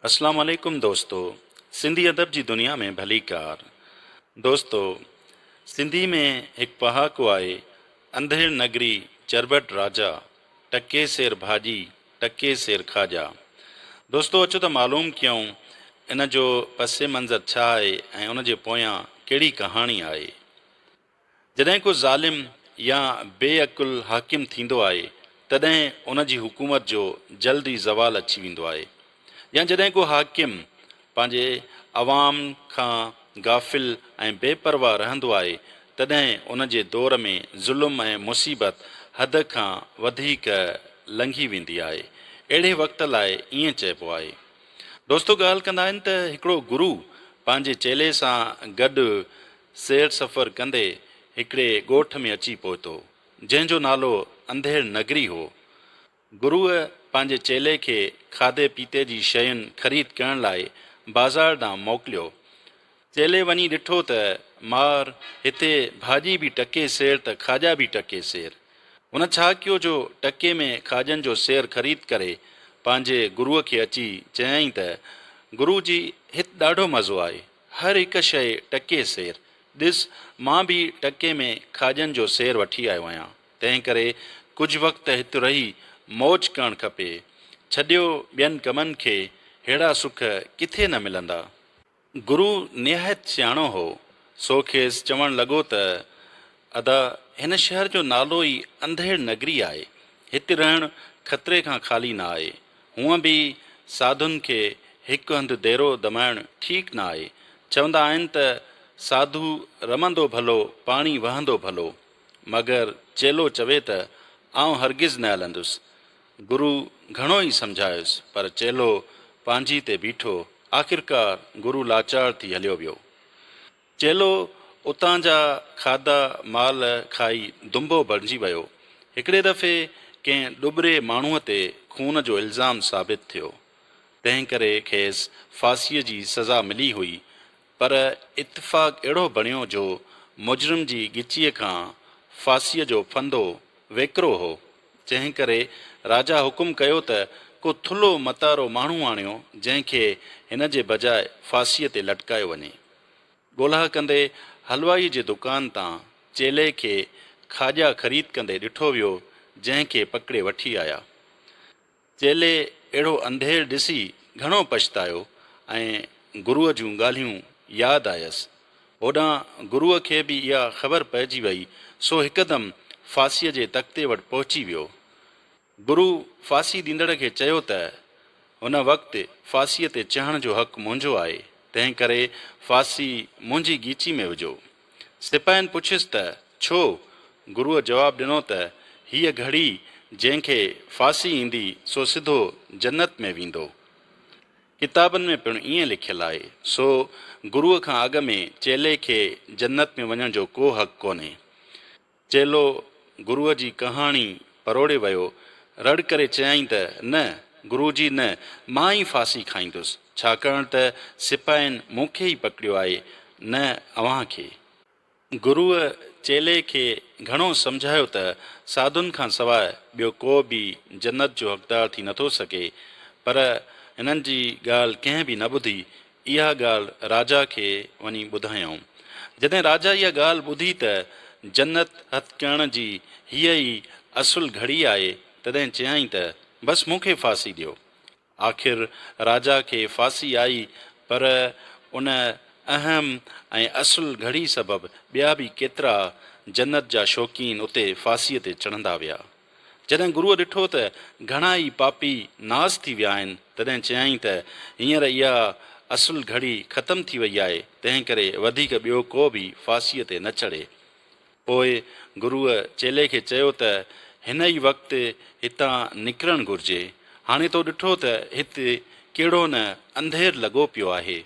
اسلام عليڪم دوستو سنڌي ادب جي دنيا ۾ ڀليڪار دوستو سنڌي ۾ هڪ پهاڪو آهي انڌير نگري چرٻٽ راجا ٽڪي سير ڀاڄي ٽڪي سير کاڄا دوستو اچو ته معلوم ڪيون ان جو پس منظر ڇا آهي ۽ ان جي پويان ڪهڙي ڪهاڻي آهي. جڏهن ڪو ظالم يا بي عقل حاڪم ٿيندو آهي، تڏهن ان جي حڪومت جو جلد ئي زوال اچي ويندو آهي يا جڏهن ڪو حاڪم پنهنجي عوام کان غافل ۽ بي پرواهه رهندو آهي، تڏهن ان جي دور ۾ ظلم ۽ مصيبت حد کان وڌيڪ لنگهي ويندي آهي. اهڙي وقت لاء ائين چئبو آهي. دوستو ڳالهه ڪندا آهن ته هڪڙو گرو پنهنجي چيلي سان گڏ سير سفر ڪندي هڪڙي ڳوٺ ۾ اچي پهتو، جنهن جو نالو انڌير نگري هو. گروء پنهنجي چيلي کي کاڌي پيتي جي شين خريد ڪرڻ لاء بازار ڏانهن موڪليو. چيلي وڃي ڏٺو ته مار، هتي ڀاڄي به ٽڪي سير ته کاڄا به ٽڪي سير. هن ڇا ڪيو جو ٽڪي ۾ کاڄن جو سير خريد ڪري پنهنجي گروء کي اچي چيائين ته، گرو جي، هت ڏاڍو مزو آهي. هر هڪ شيء ٽڪي سير. ڏس، مان به ٽڪي ۾ کاڄن جو سير وٺي آيو آهيان، تنهنڪري ڪجهه وقت هت رهي موج ڪرڻ کپي. ڇڏيو ٻين ڪمن کي، ههڙا سک ڪٿي نه ملندا. گرو نهايت سياڻو هو، سو کيس چوڻ لڳو ته، ادا، هن شهر جو نالو ئي انڌيڙ نگري آهي. هت رهڻ خطري کان خالي نه آهي. هونء به ساڌن کي هڪ هنڌ ديرو دمائڻ ٺيڪ نه آهي. چوندا آهن ته ساڌو رمندو ڀلو، پاڻي وهندو ڀلو. مگر چيلو چوي ته آئون هرگز نه هلندس. گرو گهڻو ئي سمجهايس، پر چيلو پنهنجي تي بيٺو. آخرڪار گرو لاچار ٿي هليو ويو. چيلو اتان جا کاڌا مال کائي دنبو بڻجي ويو. هڪڙي دفعي ڪنهن ڏٻري ماڻهوء تي خون جو الزام ثابت ٿيو. تنهن ڪري کيس ڦاسيء جي سزا ملي هئي، پر اتفاق اهڙو بڻيو جو مجرم جي ڳچيء کان ڦاسيء جو ڦندو ويڪرو هو، جنهن ڪري راجا حڪم ڪيو ته ڪو ٿلهو متارو ماڻهو آڻيو، جنهن کي هن جي بجاء ڦاسيء تي لٽڪايو وڃي. ڳولها ڪندي حلوائي جي دڪان تان چيلي کي کاڄا خريد ڪندي ڏٺو ويو، جنهن کي پڪڙي وٺي آيا. چيلي اهڙو انڌير ڏسي گهڻو پڇتايو ۽ گروء جون ڳالهيون ياد آيس. هوڏانهن گروء کي به اها خبر پئجي وئي، سو هڪدم ڦاسيء جي تختي وٽ پهچي ويو. گرو ڦاسي ڏيندڙ کي چيو ته، هن وقت ڦاسيء تي چڙهڻ جو حق منهنجو آهي، تنهن ڪري ڦاسي منهنجي ڳيچي ۾ وجهو. سپاهين پڇيس ته، ڇو؟ گروء جواب ڏنو ته، هيء گهڙي جنهن کي ڦاسي ايندي سو سڌو جنت ۾ ويندو. ڪتابن ۾ پڻ ائين لکيل آهي. سو گروء کان اڳ ۾ چيلي کي جنت ۾ وڃڻ جو ڪو حق ڪونهي. چيلو گروء جي ڪهاڻي پروڙي ويو. رڙ ڪري چيائين ته، نه، گرو جي نه، مان ئي ڦاسي کائيندس، ڇاڪاڻ ته سپاهين مون کي ئي پڪڙيو آهي، نه اوهان کي. گروء چيلي کي گهڻو سمجهايو ته ساڌن کان سواء ٻيو ڪو به جنت جو حقدار ٿي نٿو سگهي، پر هنن جي ڳالهه ڪنهن به نه ٻڌي. اها ڳالهه راجا کي وڃي ٻڌايائون. جڏهن راجا اها ڳالهه ٻڌي ته جنت هٿ ڪرڻ جي هيء ئي اصل گهڙي آهي، تڏهن چيائين ته، بس مون کي ڦاسي ڏيو. آخر راجا کي ڦاسي آئي، پر ان اهم ۽ اصل گهڙي سبب ٻيا به ڪيترا جنت جا شوقين اتي ڦاسيء تي چڙهندا ويا. جڏهن گروء ڏٺو ته گهڻا ئي پاپي ناس ٿي ويا آهن، تڏهن چيائين ته هينئر اها اصل گهڙي ختم ٿي وئي آهي، تنهن ڪري وڌيڪ ٻيو ڪو به ڦاسيء تي نه چڙهي. پوء گروء چيلي کي چيو ته هن ئي وقت هتان نڪرڻ گهرجي. هاڻي تو ڏٺو ته هت ڪهڙو نه انڌير لڳو پيو آهي.